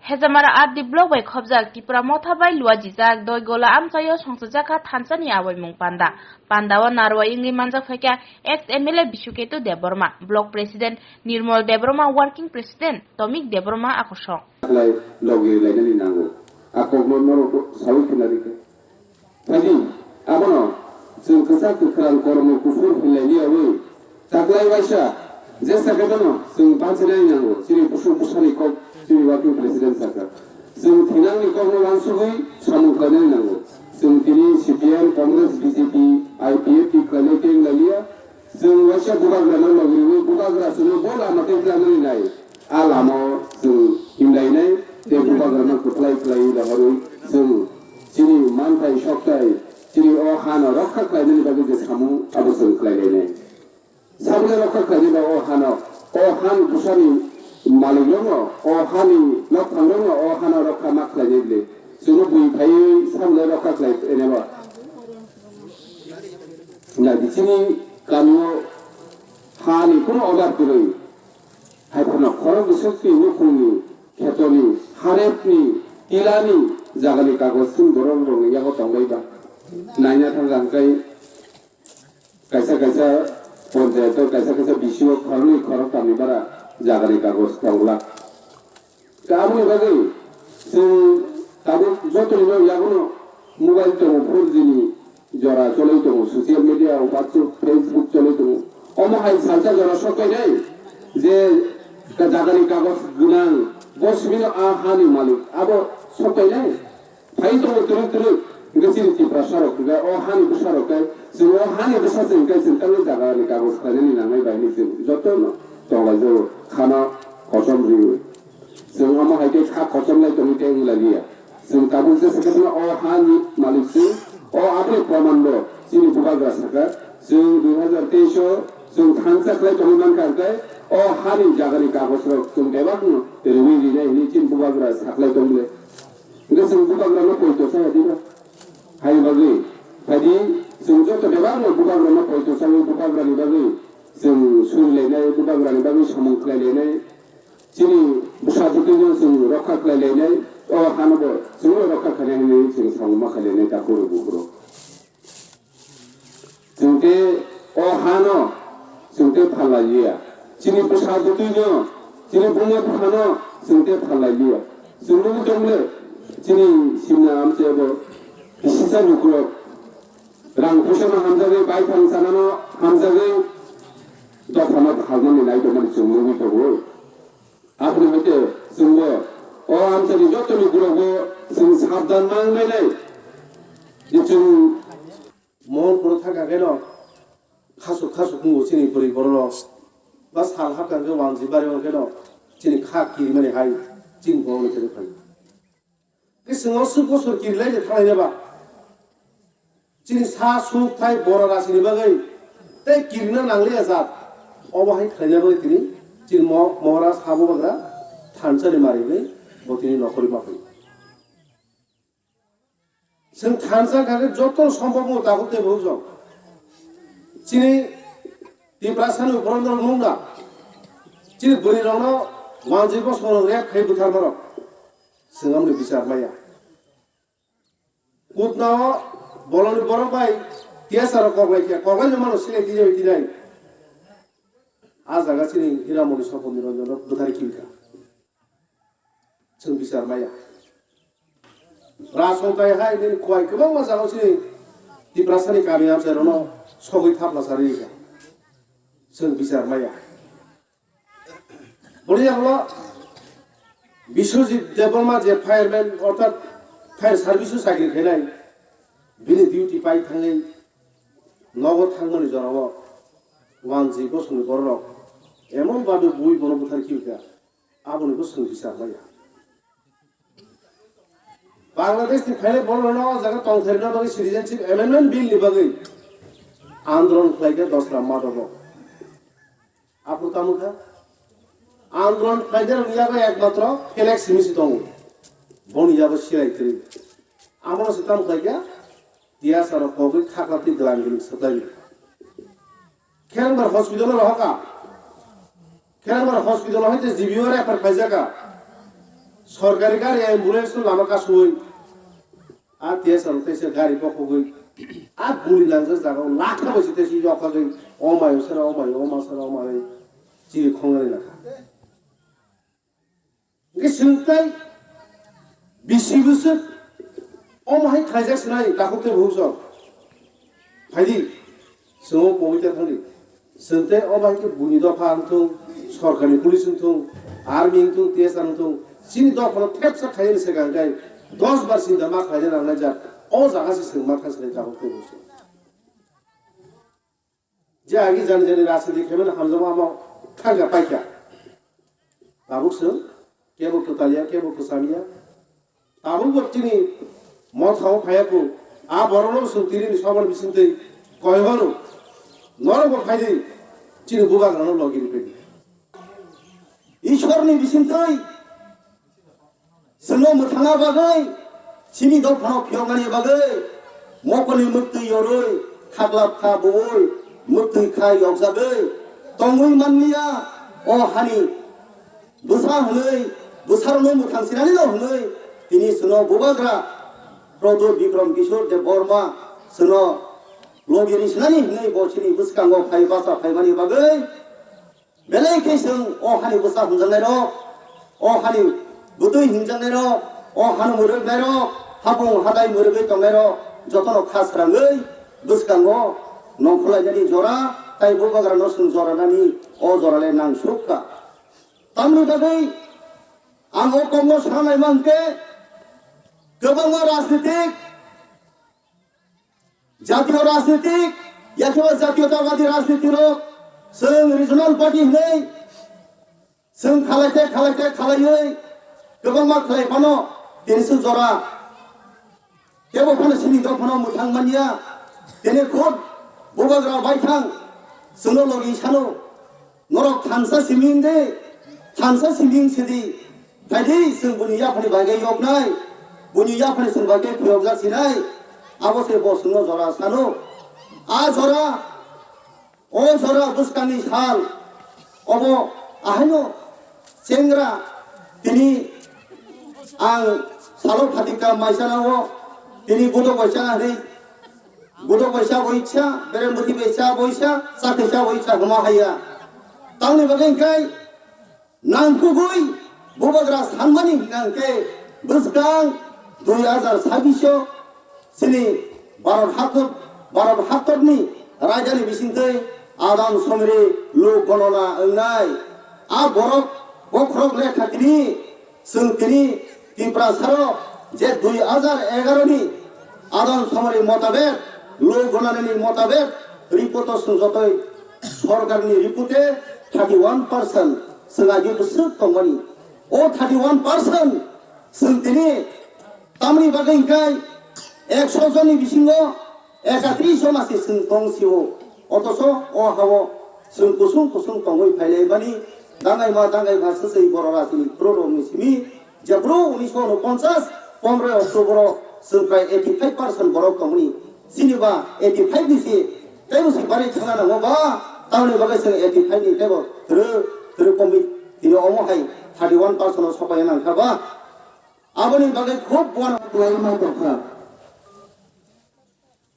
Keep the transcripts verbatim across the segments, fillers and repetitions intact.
Hejamara R D block bai khobjak Tipra Motha bai luajijak Doigola amchaio songchajak kha thansa ni awaimung panda. Panda o narwai wngwi manjak phaikha ex M L A Bisuketu Debbarma, block president Nirmol Debbarma, working president Tomik Debbarma akosong. Lai logi lainani nango. A kokno norok sawi khna rikha. Phaidi, abono chwng kwchak kwkhrang kormo kuphur hinlai liyawi taklai waisa je sakha bono chwng banchinai nango, chini busuk bwsani kok chini working president sakha. Chwng thinangni kokno wansugwi samung khlainani nango. Chwng tini C P M, Congress, B J P, I P F T khlainai tei wnglailiya. Chwng waisa bubagrano logi rwi bubagra chwngno bo lama tei tlangnani nai. A lamao chwng himlainai tei bubagrano kwplai khlaiwi rohorwi chwng chini manthai sokthai, chini o hano rokha khlainani bagwi je samung abo chwng khlailainai. Sabole rokha khlainai ba o hano, o hani bwsani malikrokno, o hani nokphangrokno o hano rokha ma khlainai bwle. Chwngno bui phaiwi sabole rokha khlai ene ba. Nai di chini kamio hani kuno order kwrwi. Haiphano khorok bwswkni nukhungni, khetoni, harepni, tilani jagani kagoj chwng borok rokni yago tongbai ba. Naina thangkha hwnkhe kaisa kaisa ponchayato, kaisa kaisa B C O khoroknwi khoroktamni bara jagani kagoj tongla. Ka aboni bagwi chwng tabuk jotoni no yaguno mobile tongo, four G ni jora cholwi tongo, social media o WhatsApp, Facebook cholwi tongo. Omo hai salsa jora sok painai je ka jagani kagoj gwnang, bo simi no a hani malik, abo sok painai. Phai tongo twrwk twrwk, hwnkhe chini Tiprasa rok, hwnkhe o hani bwsa rok khe, chwng o hani bwsa se hwnkhe chwng tangwi jaga ni kagoj khlainani nangnai bai hinwi chwng joto no tonglaijao, khana kosom riwi. Chwng omo hai khe kha kosom lai tongwi tei wng lai liya. Chwng tabuk jesa khe phano o hani malik chwng, o aboni proman bo chini bubagra sakha. Chwng dui hazar teis o chwng thansa khlai tongwi mankha, hwnkhe o hani jaga ni kagoj rok chwng bebak no rwi rinai hinwi chini bubagra saklai tong le. Hwnkhe chwng bubagrano poito chaya diba? Hai bagwi, phaidi chwng joto bebakno bubagrano poito chawi bubagrani bagwi chwng surilainai, bubagrani bagwi samung khlailainai. Chini bwsa bwtwino chwng rokha khlailainai, o hanobo chwngno rokha khlainai hinwi chwng samung ma khlailainai takhurok bukhurok. Chwng tei o hano chwng tei phalai liya. Chini bwsa bwtwino, chini buma buphano chwng tei phalai liya. Chwng nugwi tong le, chini simna amchai bo kisisa bukhurok rang puisano hamjagwi, baithang sanano hamjagwi, dophano phalmani nai tongmani chwng nugwi tongo. Aboni hoite chwngbo o amchaini jotoni gurokbo chwng sabdan ma wngmani je chwng Mohonpuro thangkha kheno khasuk khasuk wngo chini bwrwi bororok. Ba sal hapkha khe wanjwi bari o kheno chini kha kirimani hai chini borokni thani phaio. Khe chwng o swk bosor kirilai de thanglai ba. Chini sa suk thai bora rasini bagwi tei kirina nangliya jat. Obo hai khlaina bagwi tini chini mo-, mohora sabo bagra thansa ni mari bai bo tini nokhorwi ma phaio. Chwng thansa kha khe joto sombhob wngo takhuk tei bukhuk rok. Chini Tiprasani uphuru norok nung da. Chini bwrwi rokno wanjwi bosong rok rep khai bwtharma rok. Chwng amoni bichar maya. Kutna o bolongni borok bai T S R rok koklai khe, koklai no mano sinai twi jawi tinai. A jaga chini Hiramoni Sopon Niranjan rok bwthari khibi kha. Chwng bichar maya. Rajsongtai hai nini khwai kwbangma jagao chini Tiprasani kami amchairokno sogwi thapla charwi rikha. Chwng bichar maya. Boni yagulo Biswajit Debbarma je fireman orthat fire service o chakri khainai, bini duty pai thangwi nogo thangmani jorao wanjwi bosongni bororok emon babe bui bono bwthar khibi kha. Aboni bo chwng bichar maya. Bangladesh ni phainai borok rok no o jaga tongthai rwna bagwi Citizenship Amendment Bill ni bagwi andolon khlai khe Dosra Madhobo. Aphuru tamo kha andolon khlai khe rwngya bai ekmatro flex simi si tongo. Boni yago sirai kwrwi. Amo no se tamo khlai khe T S R rok kogwi khakla twi glang gling swklai. Kherengbar hospital o rohorkha. Kherengbar hospital o hai te G B O refer khlaijak kha. Sorkari gari ambulance no lama kasui. A T S R tei se gari bokhogwi. A guli nangjak jaga o lakha bai se tei se yokhagwi. O mayo sera, o mayo, o ma sera, o mayo. Chiri khongnani lakha. Hingke chwng tei bisi bwswk omo hai khlaijak sinai takhuk tei bukhuk song. Phaidi, chwng o pogwi ta thangdi. Chwng tei omo hai khe buini dopha wngthung, sorkarni police wngthung, army wngthung, T S R wngthung, chini dophano thepsa khaiyani swkang khe dos bar sinta ma khlaina nangnai jak. O jaga se chwng ma thang sinai takhuk tei bukhuk song. Je agi jani jani rajniti khaimani hamjakma omo thangkha paikha. Tabuk chwng kebo kwtal ya, kebo kwcham ya. Tabuk bo chini mothao phaiya kho. A borokno chwng tini ni sobani bisingtwi koi horo. Norok bo phaidi chini bubagrano logi rwphai di. Ishwarni bisingtwi chwngno mwthangna bagwi, chini dophano phiyoknani bagwi, mokolni mwktwi yorwi, khaklap kha bui, mwktwi kha yokjagwi tongwi manliya. O hani bwsa hwnwi, bwsarokno mwthang sinanino hwnwi, tini chwngno bubagra Pradyot Bikram Kishore Debbarma chwngno lobiri sinani hwnwi bo chini bwskango phai bacha phaimani bagwi, belai khe chwng o hani bwsa hwnjaknairok, o hani bwtwi hwnjaknairok, o hani mwrwknairok, hapung hatai mwrwgwi tongnairok jotono kha srangwi bwskango nongkhorlainani jora tei bubagrano chwng jora nani o jorale nangsukha. Tamni bagwi ang o kokno sana naima hwnkhe kwbangma rajnitik jatiyo rajnitik, yakhe bo jatiyotabadi rajnitirok, chwng regional party hwnwi chwng khalaite, khalaite, khalaiwi kwbangma khlai phano tini chwng jora kebo phano simi tong phano mwthang manya. Tini khud bubagra baithang chwngno logi sano. Norok thansa simi wng de, thansa simi wng sidi. Phaidi chwng buni yaphani bagwi yoknai, buni yaphani chwng bagwi phiyokjak sinai, abo se bo chwngno jora sano. A jora, o jora bwskangni sal, obo ahaino chengra tini ang salo phatika maisana o tini budok bai chana hwnwi, budok bai cha bo icha, berem bwtwi bai cha bo icha, chakri cha bo icha hwnma haiya. Tamni bagwi hwnkhe nangkukgwi bubagra sanmani hwnkha hwnkhe bwskang dui hajar sabbish o chini Bharat hakor, Bharat hakorni raidani bisingtwi Adam Somiri lok gonona wngnai. A borok bokhorok lekha tini chwng tini Tiprasarok je dui hajar egaroh ni Adam Somiri motabek, lok gonanani motabek report o chwng jotoi sorkarni report e thirty one percent chwng agee bwswk tongmani. O thirty one percent chwng tini tamni bagwi hwnkhe ekso jonni bisingo ekatris jona se chwng tong sio. Othocho o hao chwng kusung kusung tongwi phailaimani dangaima dangaima swchwi borok rajni khoroknwi simi jephru unisho unoponchas pondroi October o chwng prai eighty five percent borok tongmani. Chini ba eighty five ni se teibo se bari thangna nango ba, tamoni bagwi chwng eighty five ni teibo kwrwi kwrwi komwi tini omo hai thirty one percent o sopai nangkha ba. Aboni bagwi khub uanama kwlai ma tongkha.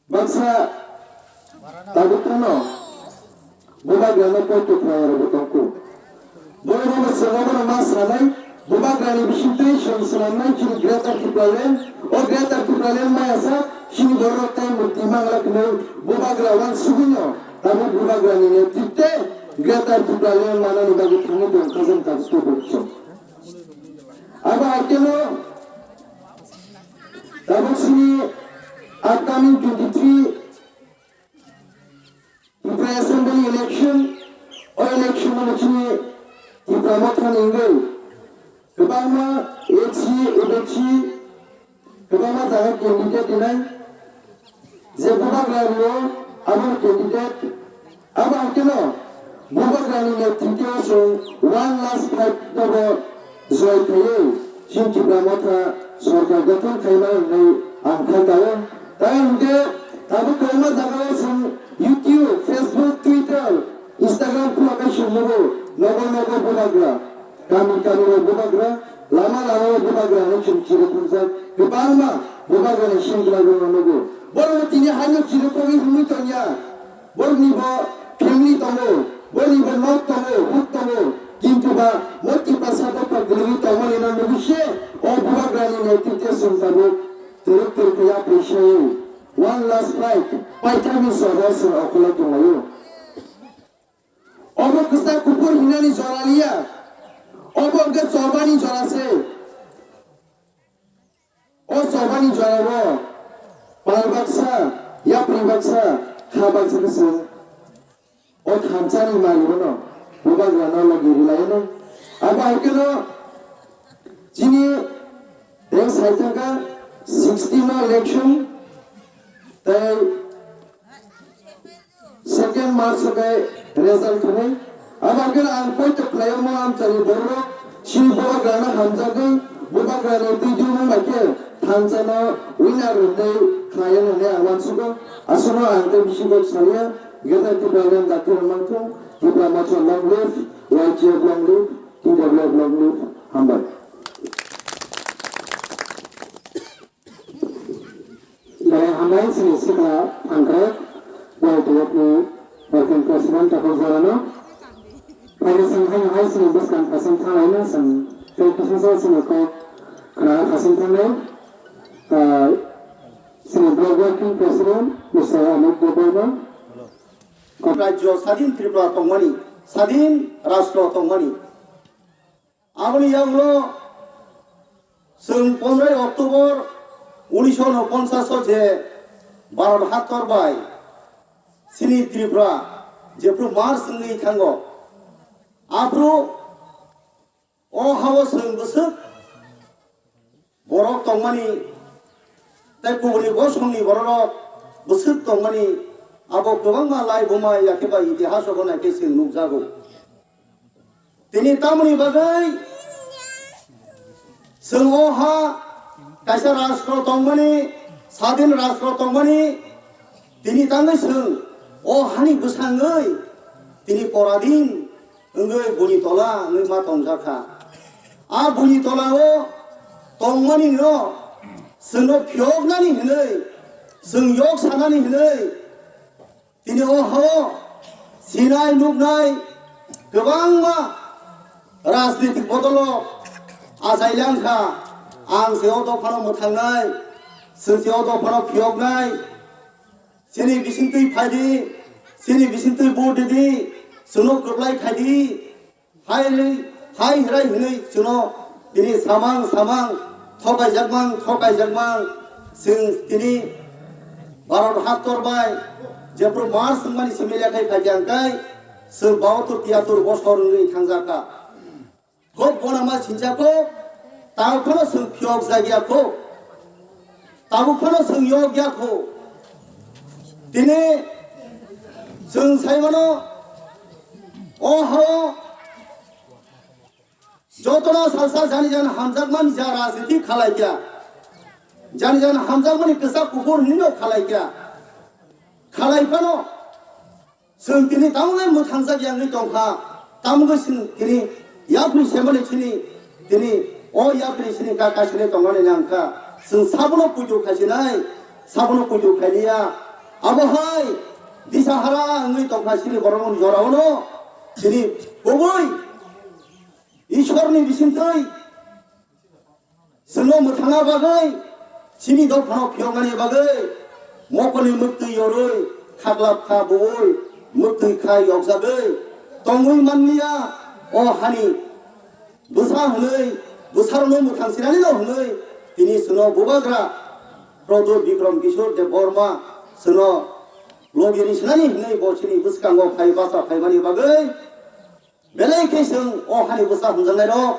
Baksa tabuk phano bubagrano poito khlaiyarokbo tongkhu. Borokno chwng obono ma sanai, bubagrani bisingtwi chwng swnamnai chini Greater Tipraland, o Greater Tipraland maya sak chini bororok tei mukti mangla hwnwi bubagra uansugwino tabuk bubagrani netrite Greater Tipraland manani bagwi thangwi tongkha chwng tabuk tei borokchwng. Abo haikhe no tabuk sini upcoming twenty three Tripura Assembly election, o election o chini Tripura Mothani wngwi kwbangma A C, M C, kwbangma jaga candidate rinai. Je bubagra rio, abo candidate, abo hakeno bubagrani netrite o chwng one last fight tobo joy khaiwi chini Tipra Motha sorkar gothon khaima hwnwi ang kha kao. Tai hwnkhe tabuk kwbangma jagao chwng YouTube, Facebook, Twitter, Instagram khulokhe chwng nugo nogo nogo bubagra, kami kami o bubagra, Lama lama o bubagrano chwng chirikhokjak, kwbangma bubagrani sengkla rwna nugo. Borokno tini haino chirikhogwi hwnwi tongya. Borokni bo family tongo, borokni bo nok tongo, huk tongo. Kintu ba mo Tiprasa dopha kwrwngwi tongmani no nugwi se o bubagrani netritwe chwng tabuk twrwk twrwk khe yapri sawi. One last fight, paithakni sobo chwng okolai tonglaio. Obo kwchak kuphur hinani jora liya. Obo hwnkhe chobani jora se. O chobani jora o pal baksa, yapri baksa, kha baksa khe chwng o thansa ni malik bono bubagrano logi rwlaino. Abo hai kheno chini tei sai thangkha sixteen no election tei second March o khe result khnai. Abo khe ang poito khlaio mo amchani borok chini bubagrano hamjagwi bubagrani twi twi wng bai khe thansa no winner rwnai khlaio hwnwi ang uansugo. Aswkno ang tei bisingo saliya. Greater Tipraland dakti rok mangthung, Tipra Motha long live, Y T F long live, T W F long live. Hambai. Belai hambai chini sikla Phankrek, Y T F ni working president Takur Jorano. Phaini sing haino hai chini bwskang khasing thanglaino chwng tei kisisa chini kok khna khasing thangnai. Ah, chini block working president Mister Amit Debbarma. Rajyo sadin Tripura tongmani, sadin rastro tongmani. Aboni yagulo chwng pondroi October unisho unoponchas o je Bharat haktor bai chini Tripura jephru March wngwi thango, aphru o hao chwng bwswk borok tongmani tei kubuni bosongni bororok bwswk tongmani abo kwbangma lai buma yakhe ba itihaso bo naikhe chwng nukjago. Tini tamoni bagwi chwng o ha kaisa rastro tongmani, sadin rastro tongmani, tini tangwi chwng o hani bwsangwi tini poradin wngwi buni tola wngwi ma tongjakha. A buni tola o tongmani no chwngno phiyoknani hinwi, chwng yok sanani hinwi, tini o hao sinai nuknai kwbangma rajnitik bodolo achai langkha. Ang se o dophano mwthangnai, chwng se o dophano phiyoknai. Chini bisingtwi phaidi, chini bisingtwi vote ridi, chwngno kwplai khaidi, hai, hai hirai hinwi chwngno tini samang samang, thokaijakmang thokaijakmang, chwng tini Bharat haktor bai jephru March wngmani simi lekhai phaikha hwnkhe chwng bahatur tiyatur bosor wngwi thangjakha. Kok bona ma sincha kok, tabuk phano chwng phiyok jak ya kho, tabuk phano chwng yok ya kho. Tini chwng sai mano, o hao jotono salsa jani jani hamjakmani ja rajniti khalai kya, jani jani hamjakmani kwchak kuphur hinwi no khalai kya, khalai phano. Chwng tini tamoni mwthangjak yangwi tongkha, tamoni chwng tini yapri semani chini, tini o yapri chini ka kaisani tongmani nangkha. Chwng sabono puitu khaisinai, sabono puitu khailiya. Abo hai disa hara wngwi tongkha chini borokni jorao no, chini kubui Ishwarni bisingtwi chwngno mwthangna bagwi, chini dophano phiyoknani bagwi, mokolni mwktwi yorwi, khaklap kha bui, mwktwi khai yokjagwi tongwi manliya. O hani bwsa hwnwi, bwsarokno mwthang sinanino hwnwi tini chwngno bubagra Pradyot Bikram Kishore Debbarma chwngno logi ri sinani hwnwi bo chini bwskango phai bacha phaimani bagwi. Belai khe chwng o hani bwsa hwnjaknairok